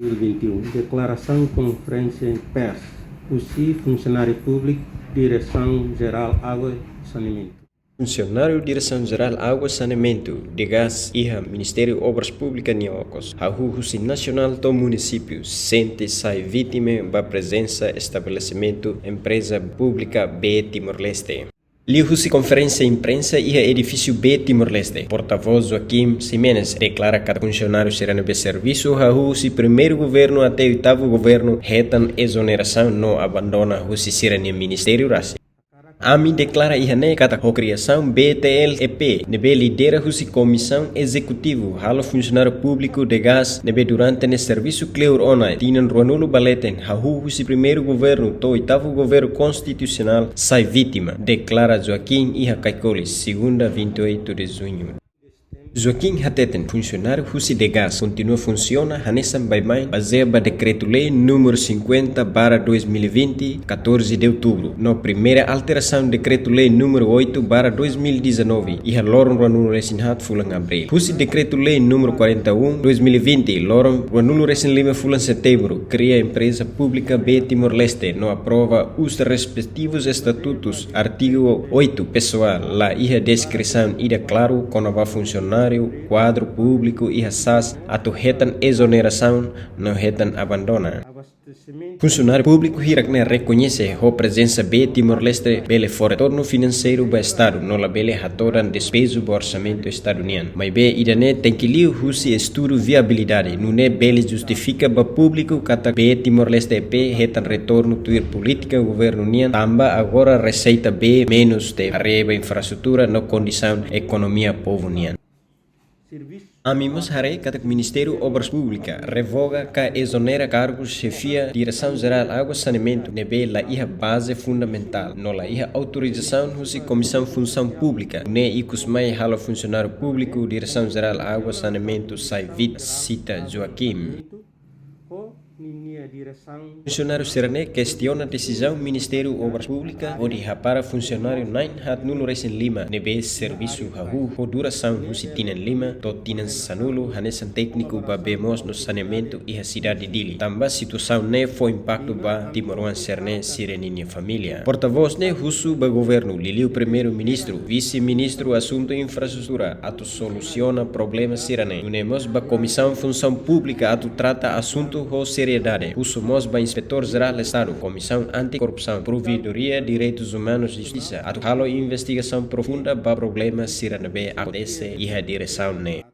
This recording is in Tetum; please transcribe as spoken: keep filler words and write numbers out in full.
dois mil e vinte e um. Deklarasaun konferénsia imprensa husi funsionáriu públiku Diresaun Jerál Água Saneamentu. Funsionáriu Diresaun Jerál Água Saneamentu, DEGAS, iha Ministériu Obras Públikas nia okos, hahú husi nasionál to'o munisípiu, sente sai vítima ba prezensa estabelesimentu empreza públika B Timor-Leste. Liuhusi konferénsia imprensa iha edifísiu B Timor-Leste, portavós Joaquim Ximenes deklara katak funsionáriu sira ne'ebé servisu hahú husi primeiru governu até oitavu governu hetan ezonerasaun no abandona husi sira-nia ministériu rasik. Ami deklara iha ne'e katak ho kriasaun B T L E P ne'ebé lidera husi Komisaun Ezekutiva halo funsionáriu públiku DEGAS ne'ebé durante nia servisu kleur ona tinan ruanulu ba leten hahú husi primeiru governu to'o oitavu governu konstitusionál sai vítima, deklara Joaquim iha Caicoli, segunda, vinte e oito de junho. Joaquim hateten funsionáriu husi DEGAS kontinua funsiona hanesan baibain bazeia ba Dekretu-Lei númeru cinquenta barra dois mil e vinte, catorze de outubro, no primeira alterasaun Dekretu-Lei númeru oito barra dois mil e dezanove, iha loron ruanulu resin haat fulan Abríl. Husi Dekretu-Lei númeru quarenta e um, dois mil e vinte, loron ruanulu resin lima fulan Setembru, kria empreza públika B Timor-Leste no aprova os respectivos estatutos, artigu oito, pesoál, la iha deskrisaun ida klaru kona-ba funsionáriu, kuadru públiku iha sas atu hetan ezonerasaun no hetan abandona. Funsionáriu públiku hirak-ne'e rekoñese ho prezensa B Timor-Leste bele fó retornu finanseiru ba Estadu no labele hatodan despezu ba orsamentu Estadu nian. Maibé ida-ne'e tenke liu husi estudu viabilidade, nune'e bele justifika ba públiku katak B Timor-Leste E P hetan retornu tuir polítika governu nian, tanba agora reseita B menus te haree ba infraestrutura no kondisaun ekonomia povu nian. Ami mós haree katak Ministériu Obras Públikas revoga ka ezonera kargu xefia Diresaun Jerál Água Saneamentu ne'ebé la iha baze fundamentál no la iha autorizasaun husi Komisaun Funsaun Públika, nune'e ikus mai halo funsionáriu públiku Diresaun Jerál Água Saneamentu sai vítima, sita Joaquim. Funsionáriu sira-ne'e kestiona desizaun Ministériu Obras Públikas hodi hapara funsionáriu na'in haatnulu resin lima ne'ebé servisu hahú ho durasaun husi tinan lima to'o tinan sanulu hanesan tékniku ba bee moos no saneamentu iha sidade Dili. Tanba situasaun ne'e fó impaktu ba timoroan sira-ne'e sira-ninia família. Portavós ne'e husu ba governu, liuliu Primeiru-Ministru, Vise-Ministru Asuntu Infraestrutura, atu solusiona problema sira-ne'e. Nune'e mós ba Komisaun Funsaun Públika atu trata asuntu ho seriedade. Husu mós ba Inspetór Jerál Estadu, Komisaun Antikorrupsaun, Provedoria Direitus Umanus no Justisa atu halo investigasaun profunda ba problema sira ne'ebé akontese iha diresaun ne'e.